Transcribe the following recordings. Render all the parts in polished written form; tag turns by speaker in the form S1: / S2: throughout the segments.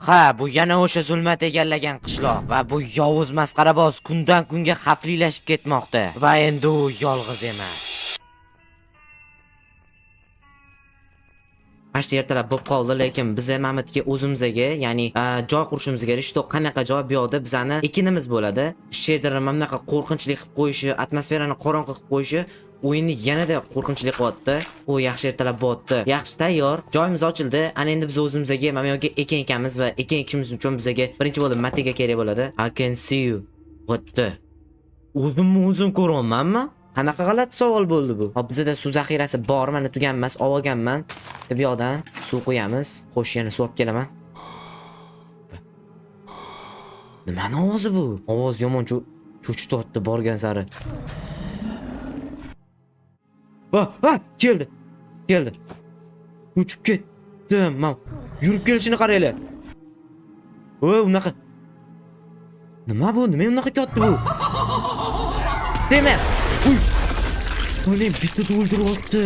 S1: Ha, bu yana o'sha zulmat egallagan qishloq va bu yovuz masxaraboz kundan kunga xavflilashib ketmoqda va endi u yolg'iz emas. Pashta ertalab bo'lib qoldi, lekin biz Mamatga o'zimizga, ya'ni joy qurishimiz kerak. Shu qanaqa joy bu yoqda bizani ekinimiz bo'ladi. Shederni mana bunaqa qo'rqinchli qilib qo'yishi, atmosferani qorong'i qilib qo'yishi o'yinni yanada qo'rqinchli qilyapti. U yaxshi ertalab bo'lyapti. Yaxshi tayyor. Joyimiz ochildi. Ana endi biz o'zimizga mana bu yerga ekin ekamiz va ekin ekishimiz uchun bizga birinchi bo'lib мотыга kerak bo'ladi. I can see you. What the? O'zimni o'zim ko'ryapmanmi? Qanaqa g'alati savol bo'ldi bu? Hop, bizda suv zaxirasi bor, mana tuganmas, olganman. Bu yoqdan suv qo'yamiz. Xo'sh, yana suv olib kelaman. Nimani ovozi bu? Ovoz yomon cho'chityapti borgan sari. Va, va, keldi. Keldi. Uchib ketdim. Man yurib kelishini qaranglar. O, unaqa. Nima bu? Nima unaqa katta bu? Dema. Uy. O'ling, bittada o'ldiryapti.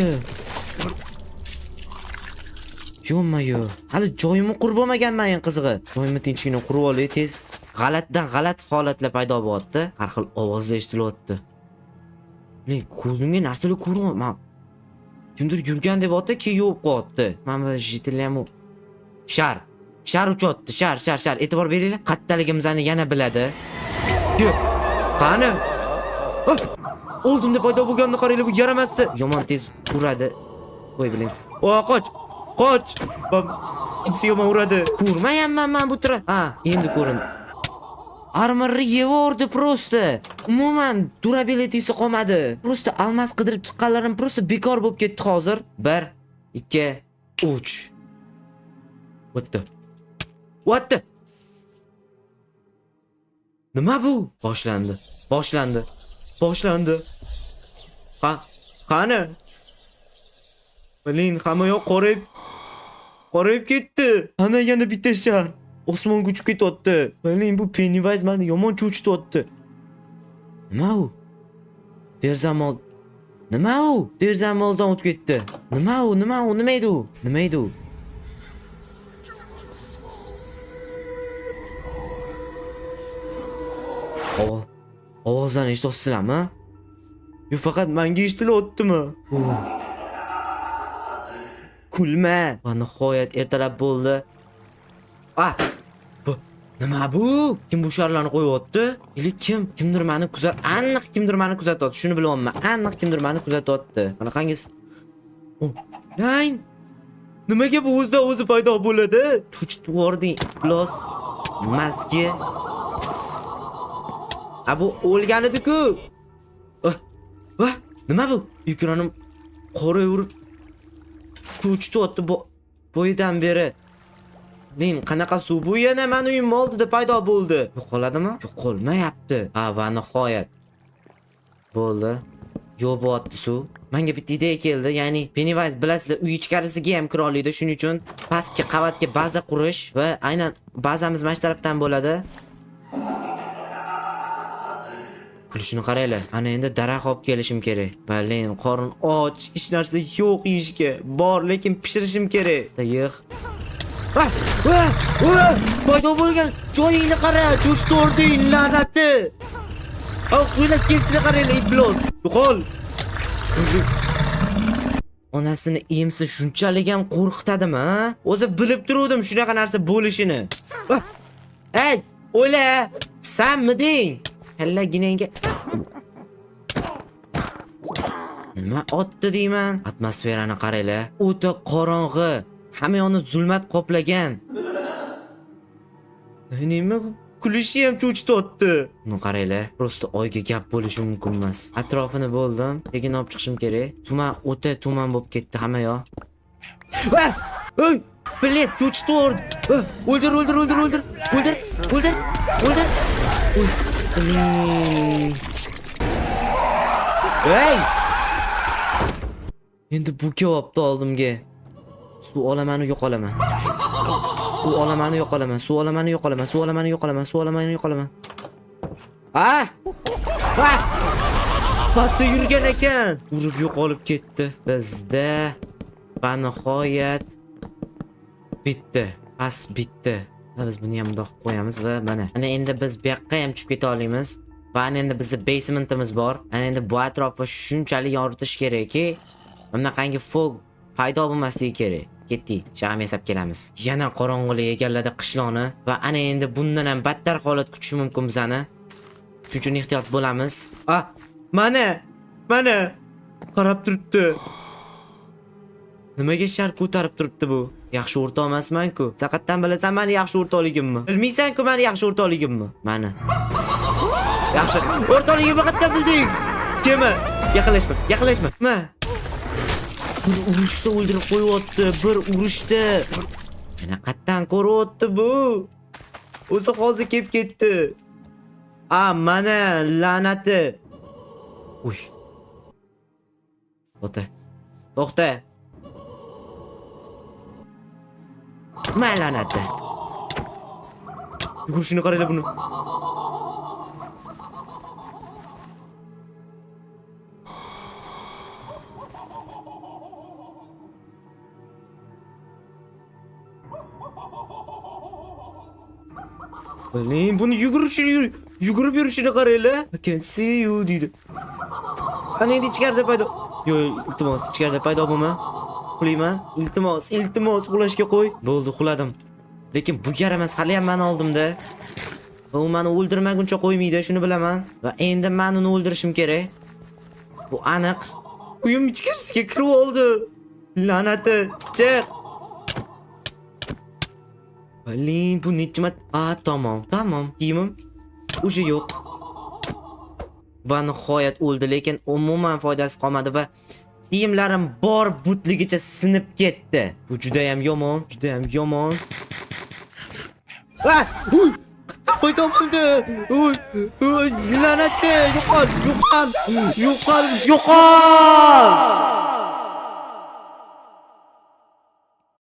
S1: Yo'ma-yo. Hali joyimni qurib olmaganman eng qizig'i. Joyimni tinchgina qurib olay tez. G'alatdan g'alat holatlar paydo bo'lyapti. Har xil ovozlar eshitilyapti. Men ko'zimga narsalar ko'ryapman. Kimdir yurgan deyapti, keyin yo'q qo'yapti. Mana bu житель ham shar. Shar uchyapti, shar, shar, shar. E'tibor beringlar. Qattaligimizni yana biladi. Yo'q. Qani? Ah! Oldimda paydo bo'lganini qaranglar, bu yaramasi. Yomon tez uradi. Voy biling. O, qoch. Qoch. Bam. Ikkinchisi yomon uradi. Ko'rmayapman man bu tura. Ha, endi ko'rindi. Armorni yevordi просто. Umuman durabilitysi qolmadi. Просто алмаз qidirib chiqqanlarim просто bekor bo'lib ketdi hozir. 1 2 3. What the? What the? Nima bu? Boshlandi. Boshlandi. Boshlandi. Ha, qani? Блин, hamma yoq qorayib qorayib ketdi. Ana yana bitta shar. Osmonga uchib ketyapti. Блин, bu Pennywise meni yomon cho'chityapti. Nima u? Derazam old. Nima u? Derazam oldidan o'tib ketdi. Nima u? Nima u? Nima edi u? Nima edi u? Ovozlarni eshityapsizlarmi? Yo faqat menga eshitilyaptimi? Kulma. Va nihoyat ertalab bo'ldi. Ah! Bu nima bu? Kim bu sharlarni qo'yyapti? Или kim? Kimdir meni kuzat, aniq kimdir meni kuzatyapti. Shuni bilyapman. Aniq kimdir meni kuzatyapti. Qanaqangiz? Oh, Nine! Nimaga bu o'zidan o'zi paydo bo'ladi? Cho'chitib yubording. Iflos maski. A bu o'lgan edi-ku. Ah, ah, nima bu? Ekranim qorayverib cho'chityapti bu boyidan beri. Nin qanaqa suv bu yana meni uyim oldida paydo bo'ldi. Yo'qoladimi? Yo'qolmayapti. Ha, va nihoyat. Bo'ldi. Yo'q bo'lyapti suv. Menga bitta ideya keldi. Ya'ni Pennywise bilasizlar, uy ichkarisiga ham kira oladi. Shuning uchun pastki qavatga baza qurish va aynan bazamiz mana shu tarafdan bo'ladi. Kulishini qaranglar. Ana endi daraxt olib kelishim kerak. Блин, qorin och, hech narsa yo'q yeyishga. Bor, lekin pishirishim kerak. Yig'. Ah! Ah! Ah! Paydo bo'lgan joyingni qara, cho'chitording la'nati. Al qo'ylab kelishini qaranglar, iflos. Yo'qol. Onasini emsa shunchalik ham qo'rqitadimi, ha? O'zi bilib turuvdim shunaqa narsa bo'lishini. Ah! Ey, o'la! Sanmiding? Kallaginangga nima otdi deyman? Atmosferani qaranglar. O'ta qorong'i. Hamma yoqni zulmat qoplagan. Nima kulishi ham cho'chityapti. Buni qaranglar. Просто oyga gap bo'lishi mumkin emas. Atrofini bo'ldim. Lekin olib chiqishim kerak. Tuman o'ta tuman bo'lib ketdi hamma yoq. Va! Ey! Блин, cho'chitvordi. O'ldir, o'ldir, o'ldir, o'ldir. O'ldir, o'ldir, o'ldir. Uy, блин. Ey! Endi bu kelyapti oldimga. Suv olaman, yo'qolaman. Suv olaman, yo'qolaman. Suv olaman, yo'qolaman. Suv olaman, yo'qolaman. Suv olaman, yo'qolaman. Ah! Ah! Pastda yurgan ekan. Urib yo'qolib ketdi. Bizda va nihoyat bitti. Pas bitdi. Va biz buni ham bundoq qilib qo'yamiz va mana. Ana endi biz bu yoqqa ham tushib keta olamiz. Va ana endi bizni basementimiz bor. Ana endi bu atrofni shunchalik yoritish kerakki, bunaqangi fog paydo bo'lmasligi kerak. Ketdik, sham yasab kelamiz. Yana qorong'ulik egalladi qishloqni va ana endi bundan ham battar holat kutishi mumkin bizani. Shuning uchun ehtiyot bo'lamiz. Ah, mana, mana qarab turibdi. Nimaga shar ko'tarib turibdi bu? Yaxshi o'rtoq emasman-ku. Saqatdan bilasan mani yaxshi o'rtoqligimni. Bilmaysan-ku mani yaxshi o'rtoqligimni. Mana. Yaxshi. O'rtoqligimni qayerdan bilding? Kema, yaqinlashma, yaqinlashma. Ma. Bir urushda o'ldirib qo'yyapti, bir urushda. Mana qayerdan ko'ryapti bu? O'zi hozir kelib ketdi. A, mana la'nati. Uy. To'xta. To'xta. Ma la'nati. Yugurishini qaranglar buni. Блин, buni yugurishini, yugurib yurishini qaranglar. I can see you deydi. Ana endi ichkarida paydo. Yo'q, iltimos, ichkarida paydo bo'lma. Uxlayman. Iltimos, iltimos, uxlashga qo'y. Bo'ldi, uxladim. Lekin bu yaramas hali ham mani oldimda. Va u meni o'ldirmaguncha qo'ymaydi, shuni bilaman. Va endi men uni o'ldirishim kerak. Bu aniq. Uyim ichkarisiga kirib oldi. La'nati, chiq. Блин, bu necha marta? A, tamom, tamom. Kiyimim уже yo'q. Va nihoyat o'ldi, lekin umuman foydasi qolmadi va kiyimlarim bor butligicha sinib ketdi. Bu juda ham yomon, juda ham yomon. Ah! Uy! Paydo bo'ldi. Uy, uy, la'nati, yo'qol, yo'qol, yo'qol, yo'qol!